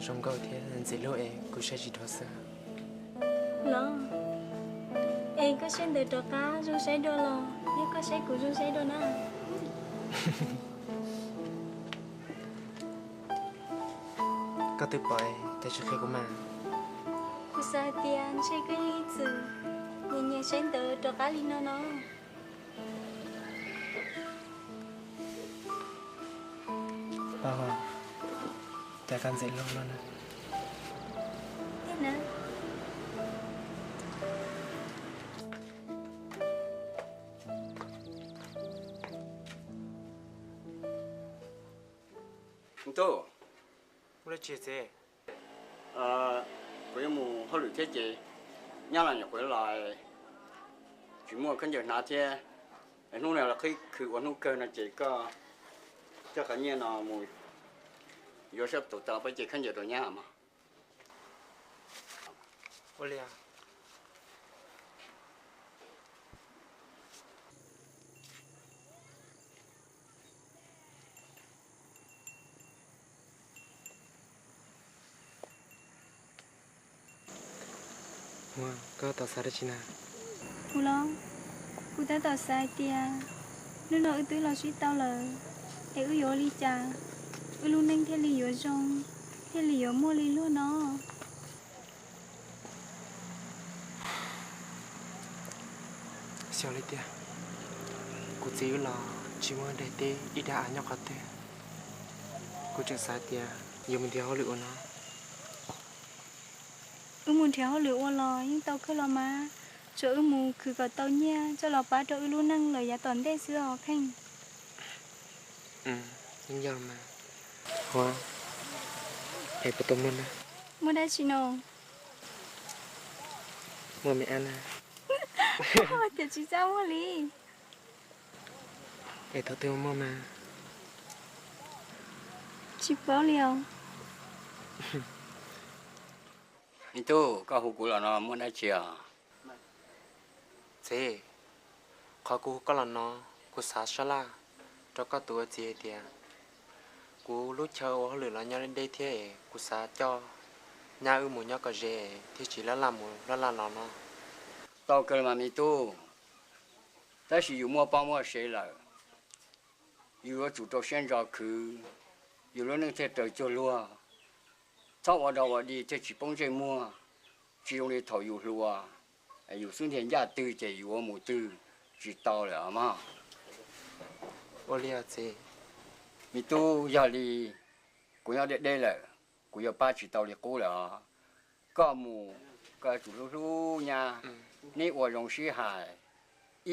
Zoo nkauj thiab ntxim hlub es kuv saib tsis dhau xwb. Los, es koj saib ntawv rov qab zoo saib dua los yog koj saib kuv zoo saib dua na? Koj twb pom es cas tsis qhia kuv mas. Kuv xav hais tias ntshe koj yeej ib txwm nyiam nyiam saib ntawv rov qab li no no. Paj Huas, cas koj ntxim hlub luaj na. Tub, kuv yuav mus hauj lwm thiab ces nyab los nyuam qhuav los, tsis muaj khaub ncaws hnav thiab. Hnub no los qhib khw ua hnub kawg no ces koj coj qhov nyiaj no mus yuav sab tus tau pab ces khaub ncaws rau nyab mog. Ua li. Koj tab tom xav dab tsi na? Kuv los, kuv tab tom xav hais tias hnub no wb twb los sib tau lawm, es wb yuav ua li cas wb lub neej thiaj li yuav zoo, thiaj li yuav muaj li luag no? Xyov li tiag, kuv txiv wb los tsis muaj daim teb ib daim av nyob qhov twg. Kuv tseem xav tias yuav mus nrhiav hauj lwm ua no. Wb mus nrhiav hauj lwm ua los yeej tau kawg los mas, tsuas wb mus khwv kom tau nyiaj coj los pab rau wb lub neej lawm yav tom ntej xwb os Pheej. Yeej yog mas. Huab, es puas tau muaj na? Muaj dab tsi no? Muaj me ab na. Tias tsis txaj muag li. Es thaum twg muaj mas? Tsis paub li os. Me tub, koj hu kuv los no muaj dab tsi os? Txiv, qhov kuv hu koj los no, kuv xav sab laj rau koj tus ua txiv hais tias kuv lub chaw ua hauj lwm los nyob deb deb thiab es kuv xav coj nyab wb mus nyob kom ze thiaj tsis laj laj mus laj laj los no. Tau kawg mas me tub, tab sis yus muaj poj muaj sev lawm, yus yuav tsum rau siab ntso khwv, yus lub neej thiaj raws cuag luag. Txhob ua dog ua dig thiaj tsis poob ntsej muag, tsis zoo li thaum yus hluas, yus xub ntiag ncaj twg ces yus ua mus twg tsis tau lawm os mog. Ua li os txiv. Me tub, yog li kuv nyob deb deb lawm, kuv yuav pab tsis tau li qub lawm os. Koj mus, koj yuav tsum hlub hlub nyab, neb ua zoo sib hais.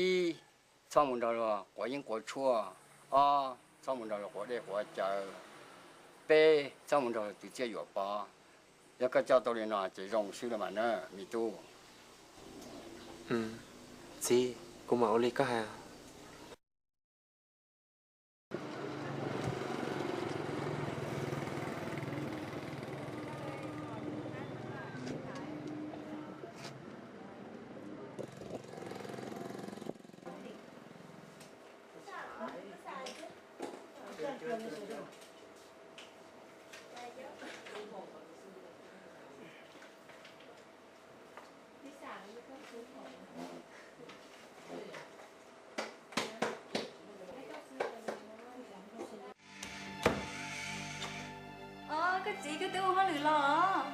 Ib, txhob mus nrog luag quav yeeb quav tshuaj. Ob, txhob mus nrog luag quav dej quav cawv. Peb, txhob mus nrog luag twv txiaj yuam pov. Yog koj coj tau li no ces zoo xwb los mas na me tub. Txiv, kuv mam ua li koj hais. Os, koj txiv, koj twb ua hauj lwm los?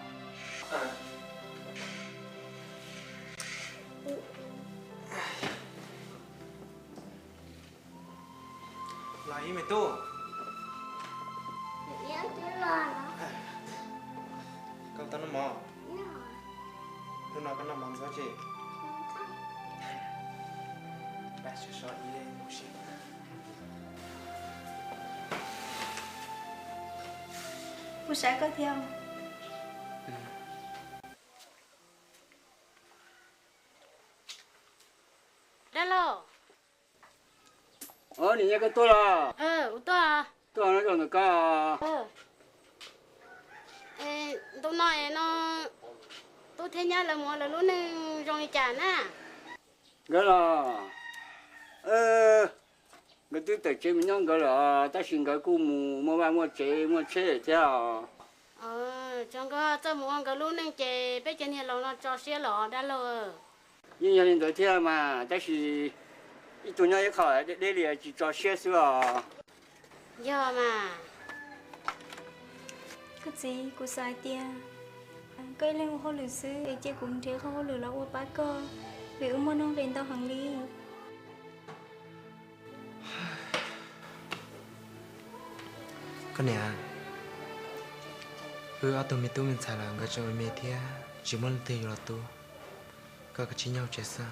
Los ib me tub. Koj tau noj mov? Hnub no koj noj mov ntxuav tsi? Pab so so ib mus si. Kuv saib koj thiab. Dab laug. Nim nyob koj tuaj los? Tuaj no zoo nkauj koj. Ntu no no, tub thiab nyab lawv mus lawv lub neej zoo li cas na? Nkawd los, nkawd twb tawm tsev mus nyob nkawd lawm, tab sis nkawd kuj mus muaj vaj muaj tsev muaj tsheb thiab os. Tso nkawd txawj mus ua nkawd lub neej ces peb cov niag laus no tso siab los dab laug. Yeej yog li ntawd thiab mas, tab sis ib tug nyob ib qho deb deb li tsis tso siab xwb os. Yog mas. Koj txiv, kuv xav hais tias koj ib leeg ua hauj lwm xwb es cia kuv nrhiav qhov hauj lwm los ua pab koj, vim wb muaj nuj nqis ntau heev li. Koj niam, wb ob tug me tub me ntxhais los nkawd tseem me me thiab tsis muaj leej twg yuav los tu, koj kav tsij nyob hauv tsev xwb.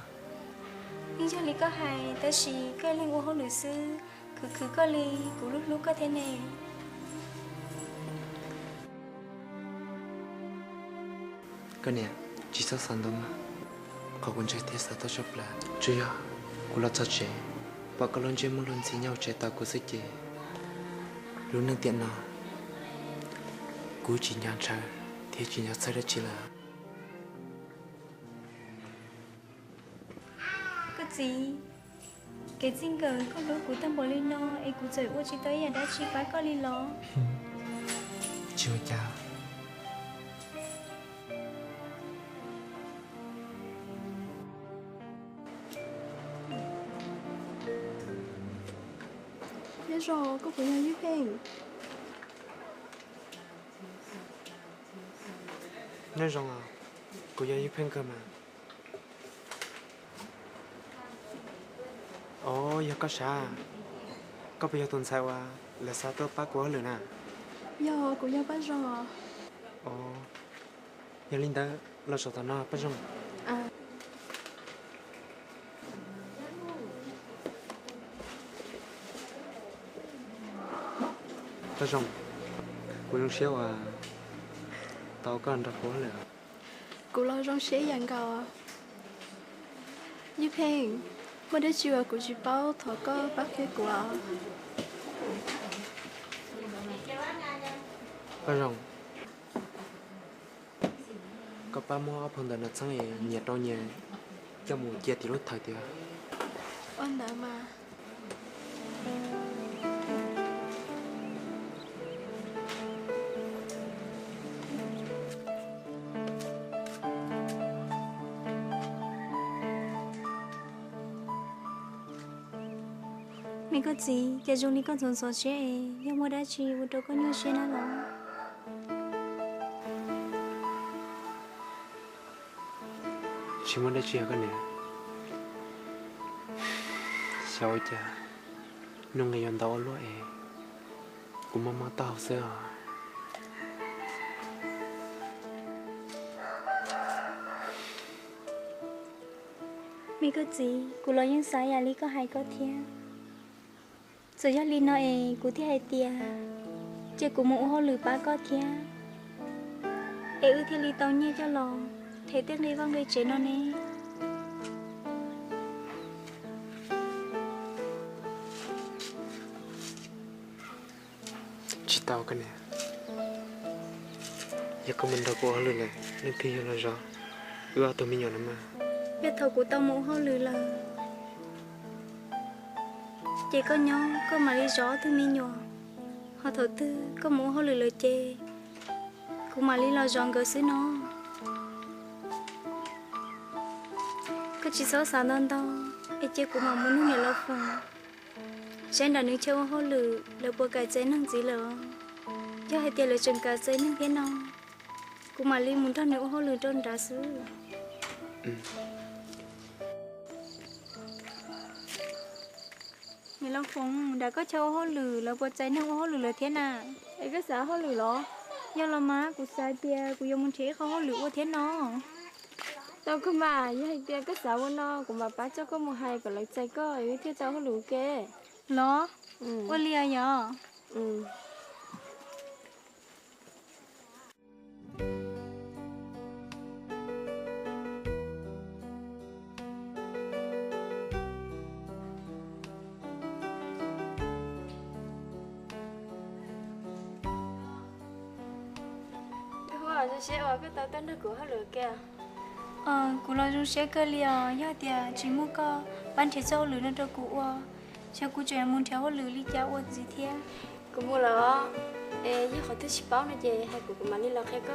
Yeej yog li koj hais, tab sis koj ib leeg ua hauj lwm xwb, khwv khwv koj li, kuv hlub hlub koj thiab ne. Koj niam, tsis txhob xav ntau mas, qhov kuv ntshai thiab xav tau tshaj plaws tsuas yog kuv los txog tsev, pom koj lub ntsej muag luag ntxhi nyob hauv tsev tos kuv xwb ces lub neej tiam no kuv tsis nco ntshaw thiab tsis nco txhawj dab tsi lawm. Koj txiv, kev txij nkawm koj hlub kuv tag npaum li no es kuv txawm ua tsis tau ib yam dab tsi pab koj li los? Tsis ua cas. Nyob zoo, koj puas yog Ywj Pheej? Nyob zoo, kuv yog Ywj Pheej kawg mas. Os, yog koj sav. Koj puas yog tus ntxhais uas lawv xa tuaj pab kuv hauj lwm na? Yog, kuv yog Paj Zoo. Os, yog li ntawd los zaum tom no Paj Zoo. Paj Zoo, kuv zoo siab uas tau koj nrog kuv hauj lwm. Kuv los zoo siab ib yam nkaus. Ywj Pheej, muaj dab tsi uas kuv tsis paub thov koj pab qhia kuv os. Paj Zoo, koj pab muab ob phau ntawv no txheeb es nyias rau nyias coj mus cia tim lub thawv tias. Ua ntawd mas. Me koj txiv, cas zoo li koj ntxhov ntxhov siab es yog muaj dab tsi ua rau koj nyuaj siab na los? Tsis muaj dab tsi os koj niam. Xyov ua cas nuj nqis yuav ntau ua luaj es kuv mob mob taub hau xwb os. Me koj txiv, kuv los yeej xav yam li koj hais ko thiab. Txawm yog li no es kuv thiaj hais tias cia kuv mus ua hauj lwm pab koj thiab, es wb thiaj li tau nyiaj coj los them tej nqi vaj nqi tsev no ne. Tsis tau koj niam, yog koj mus nrog kuv ua hauj lwm lawm leej twg yuav los zov wb ob tug me nyuam no mas? Yog thaum kuv tau mus ua hauj lwm lawm ces koj nyob koj mam li zov ob tug me nyuam, ho thaum twg koj mus ua hauj lwm lawm ces kuv mam li los zov nkawd xwb no. Koj tsis txhob xav ntau ntau, es cia kuv mam mus nug niam laus Foom saib nram nws chaw ua hauj lwm lawv puas kam txais neeg ntxiv lawm. Yog hais tias lawv tseem kam txais neeg thiab no, kuv mam li mus nrog nws ua hauj lwm rau nrad xwb. Niam laus Foom, nram koj chaw ua hauj lwm lawv puas txais neeg ua hauj lwm lawm thiab na? Es koj xav hauj lwm los? Yog los mas kuv xav tias kuv yuav mus nrhiav ib qho hauj lwm ua thiab no. Tau kawg mas, yog hais tias koj xav ua no kuv mam pab coj koj mus hais kom lawv txais koj wb thiaj tau hauj lwm ua ke. Los? Ua li os yog. Zoo siab uas koj tau tuaj nrog kuv hauj lwm ke. Kuv los zoo siab kawg li os, yog tias tsis muaj koj pab nrhiav txoj hauj lwm no rau kuv ua, xyov kuv tseem yuav mus nrhiav hauj lwm li cas ua ntxiv thiab. Kuv mus lawm os, es yog qhov twg tsis paub no ces hais kuv kuv mam li los qhia koj.